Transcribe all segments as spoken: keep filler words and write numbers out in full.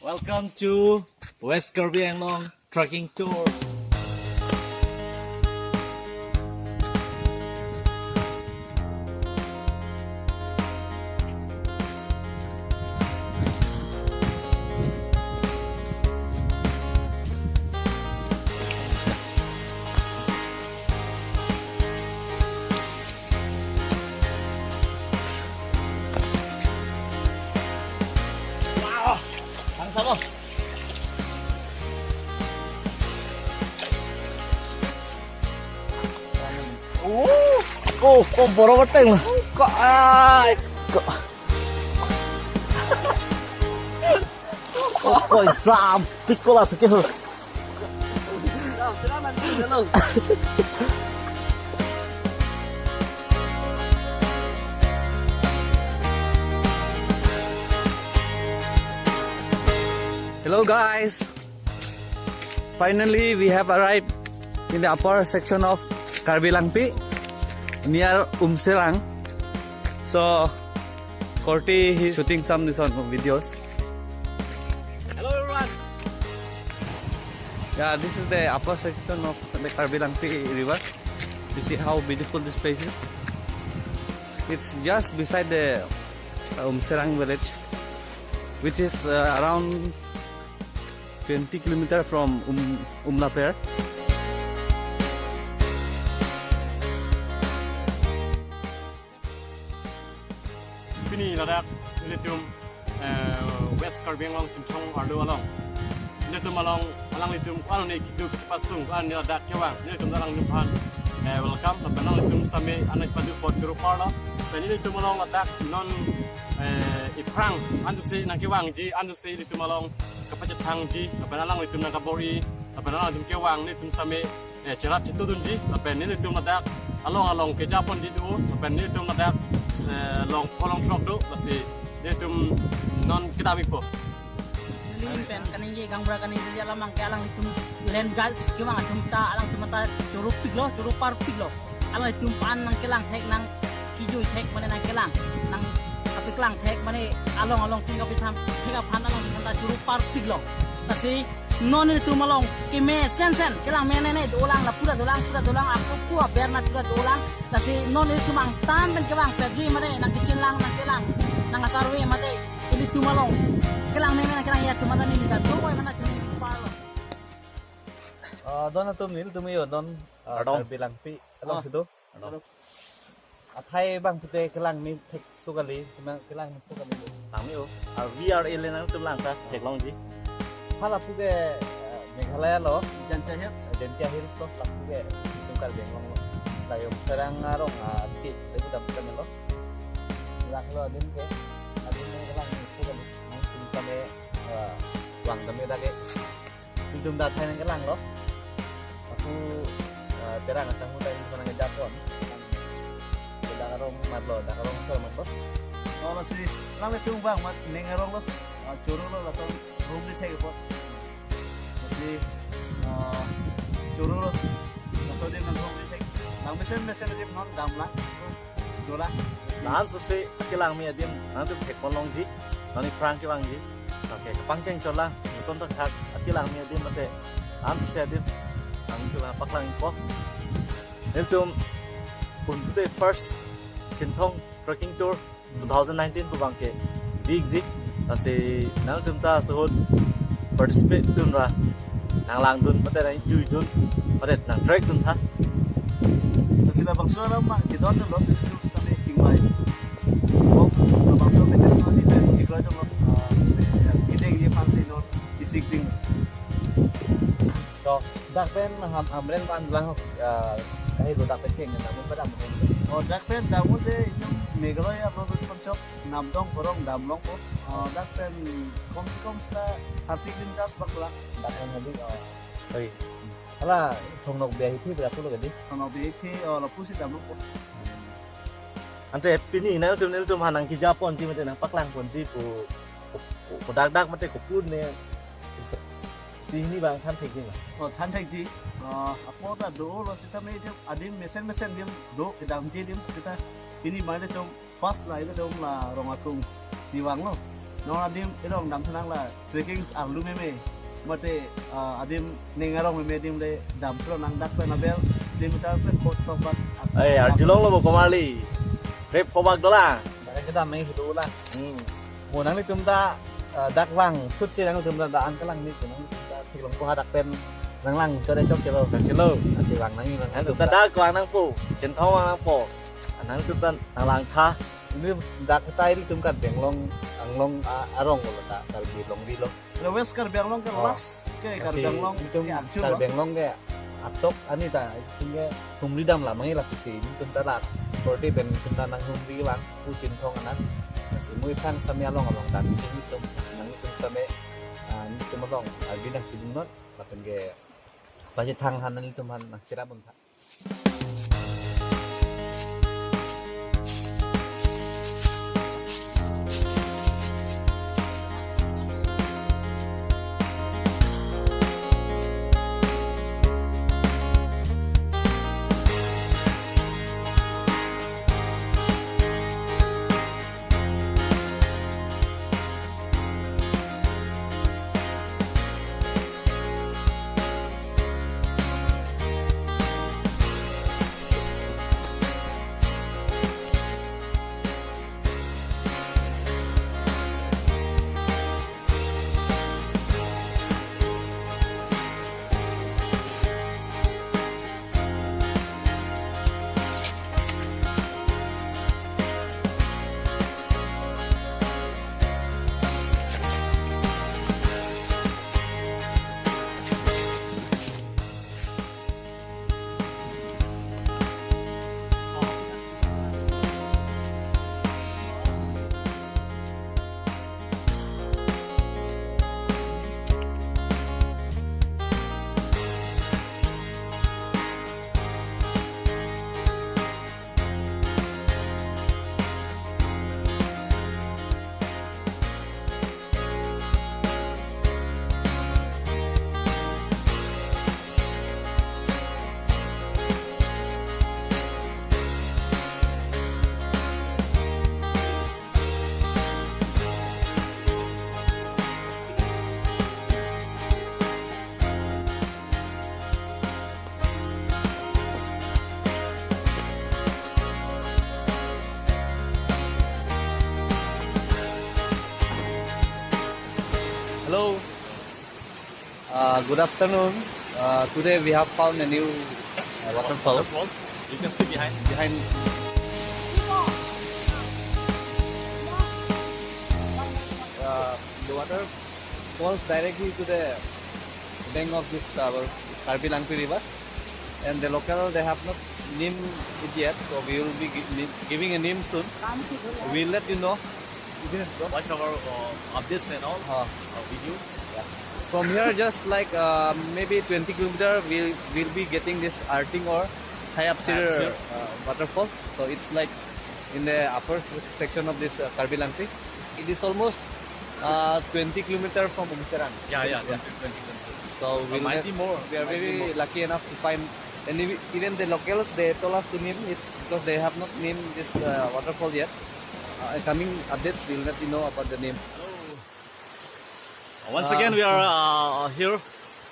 Welcome to West Karbi Anglong trekking tour. Wow, ang sama. Oh, oh, oh, boro bateng. Ko, ah, ko. Oh, ko, sam, pikola seke ho. Hello guys, finally we have arrived in the upper section of Karbi Langpi near Umserang. So Korte is shooting some this on videos. Hello everyone. Yeah, this is the upper section of the Karbi Langpi river. You see how beautiful this place is. It's just beside the uh, Umserang village, which is uh, around twenty kilometer from um, Umlaper. Pini ladak nelitum eh, West Karbi Anglong Chinthong arlo along. Nelitum along, alanglitum ko-an ne kedo kachepasung, ko-an ne ladak kevang. Nelitum alanglitum aphan eh, welcome. Lapen alanglitum sitame anak padu apot choro parlo. Lapen nelitum along ladak non eh, iphrang anjose nangkevangji, anjose nelitum along kapachethangji, lapen alanglitum nangkabor-i, lapen alanglitum kevang, nelitum sitame eh, cherap chetudunji, lapen nelitum ladak along along kejaponji do, lapen nelitum ladak eh, long pholong throk do, lasi nelitum non kedam-ikpo. Neli pen kaningje, gaonbura kaningje alam abang ke alanglitum land guards kevang atum ta, alangtum ta choro piklo, choro parpiklo. Alanglitum aphan nangkelang thek, nangkejui thek mane nangkelang, nangkapaklang thek mane along along tin kapitham thek aphan alanglitum ta choro parpiklo. Lasi non nelitum along keme sensen, kelang mene ne dolang, lapu ta dolang, pu ta dolang, ako pu aber na pu ta dolang. Lasi non nelitum angtan pen kevangpetji mate nangkechinlang, nangkelang, nang asarve mate ilitum along kelang meme nangkelang ya atum mate neli ta do-oi mana chini parlo. Ah, don atum, nelitum iyo don, ah, Kardom. Karbi Langpi along Ah. situ. Athai abang pute kelang me thekso kali, kelang, kelang me so kali. Lang me-o. Ar V R A le nangtum lang ta, theklongji. Hala puke, eh, Meghalaya lo. Jaintia Hills. Jaintia Hills lo, lapu ke, itum Karbi Anglong lo. Layo Umserang arong, ah, ti, lapu dam kami lo. Lak lo adim ke, adim me kelang me so kali. Nangtum sitame, eh, lang kami lagi. Nelitum ta athai nangkelanglo. Ako, eh, Terang asangho ta nelitum nangkejapon. Dak arong matlo, dak arong sor matlo. Oh, lasi, lang nelitum abang mat, ning arong lo. Ah, choro lo, lason room di thek po. Lasi, ah, choro lo. Lason di nang room di thek. Nang mesen, mesen di non dam lang. Dolang. La-an sose akelang me adim, nangtum thekpon longji, nangli phrang kevangji. Okay, kapangcheng cholang, lason thakthak akelang me adim mate, la-an sose adim, nangtum paklang-ikpo. Nelitum, pun pute first Chinthong trekking tour two thousand nineteen pu abang ke, big zik, lasi nangtum ta suhut participate dun ra, nanglangdun, mate nangjuidun, mate nang trek dun tha. Lasi labangso alam ma, kedondun lo, kami kingvai. Oh, labangso message lo, di pen, ikroi dun lo, ah, kedeng ye pangsi non, kisik ding. So, dak pen ham, Hamren van lang, ah, kahelo dak pen keng, namun pada mungkin. Oh, dak pen, namun de, itum Meghalaya, lo, lo, konchok, Namdong, Horong, Damlong, ko. Ah, dak pen, kom se kom seta, thirty kilometers bak lang. Dak pen lagi, oh. Oi. Hala, Thong Nokbe ahithi, berapa lo kadi? Thong Nokbe ahithi, oh, lapusi Damlong, ko. Ante pini nangtum nelitum aphan nangkejaponji mate nangpaklangponji pu, pu, pu, pu dak dak mate kopu ne si hini abang than thekji ma? Oh, than thekji. Ah, apot ta dolo sitame adim mesen mesen adim do kedamji adim seta pini mane chom first la ilitum la Rong Akung si vanglo. Non adim erong damthu nang la trekking arlu meme. Mate, ah, adim ning arong meme adim le damthu nang dak pen aber adim ta pen pot sok bat. Eh, arjulong lo bo komarli. Rep kobak dola. Dak kedam nang itu la. Hmm. Mo nanglitum ta, ah, dak lang thut si nanglitum ta da-an kelang ni, nanglitum ta theklong ko hadak pen nang lang chore chok kilo. Chok kilo. Asi lang nang lang. Nanglitum ta dak lang nangpo, Chinthong lang nangpo. Nanglitum ta nang langtha. Ili dak ta ilitum Karbi Anglong, Anglong, ah, arong lo ta, Karbi Longri lo. West Karbi Anglong ke, oh, last ke Karbi Anglong, ilitum ke actual Karbi Anglong ke atok ani ta, ilitum ke humri dam la mangi la pusi, ilitum ta la, korte pen ilitum ta nang humri lang, pu Chinthong anan. Lasi mo iphan sami along along ta, ilitum, ilitum, lasi nanglitum sami, ah, ilitum along, ah, binang kidung non, lapen ke, pachethang han nanglitum han nang chirap bom tha. Hello. Uh, good afternoon. Uh, today we have found a new, uh, waterfall. Waterfall. You can see behind. Behind. Uh, the water falls directly to the bank of this, uh, Karbi Langpi River. And the local, they have not named it yet, so we will be gi-, ni-, giving a name soon. We'll let you know. Watch our, uh, updates and all, uh, video. Yeah. From here, just like, uh, maybe twenty kilometer, we'll, we'll be getting this Arting or Thai Apsir, Thai Apsir, uh, waterfall. So it's like in the upper section of this, uh, Karbi Langpi. It is almost, uh, twenty kilometer from Umserang. Yeah, yeah, yeah. Twenty, twenty kilometer. So uh, we'll might be more. We are very lucky enough to find, and ev-, even the locals, they told us to name it because they have not named this, uh, waterfall yet. Uh, coming updates, we'll let you know about the name. Hello. Uh, once again, we are, uh, here,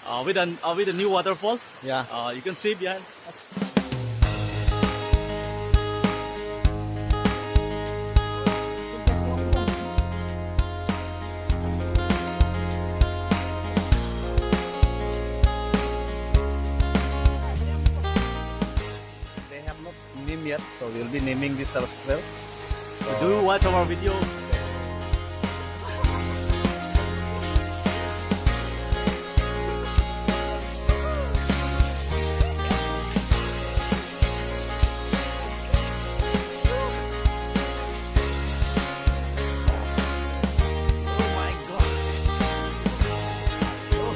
uh, with a, uh, with a new waterfall. Yeah. Uh, you can see behind us. They have not name yet, so we'll be naming this as well. So do watch our video. Oh my God. Oh.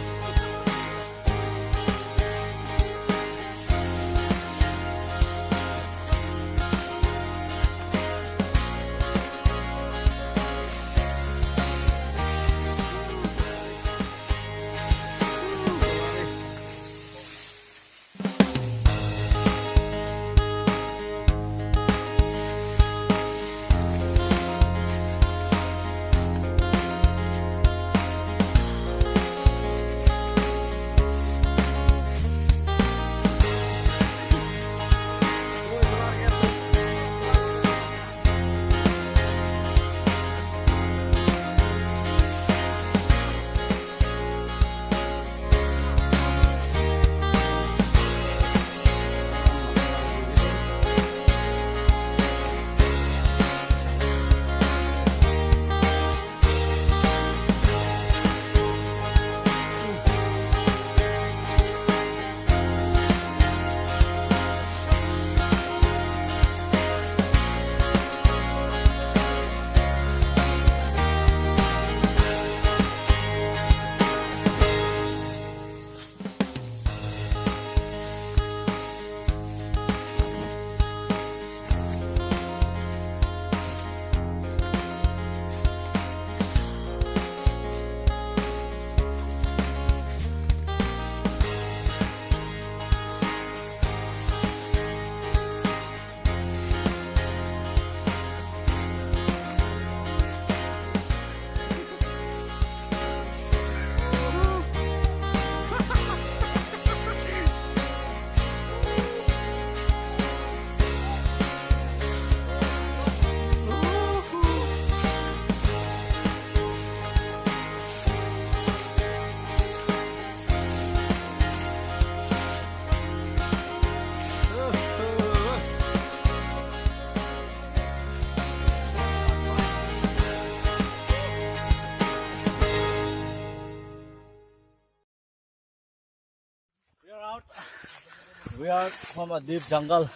We are from a deep jungle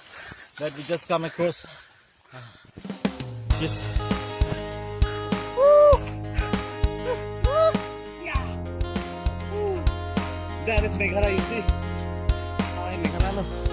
that we just come across. Yes. Woo! Yeah. Woo! That is Meghalaya, you see. Hi, Meghalaya.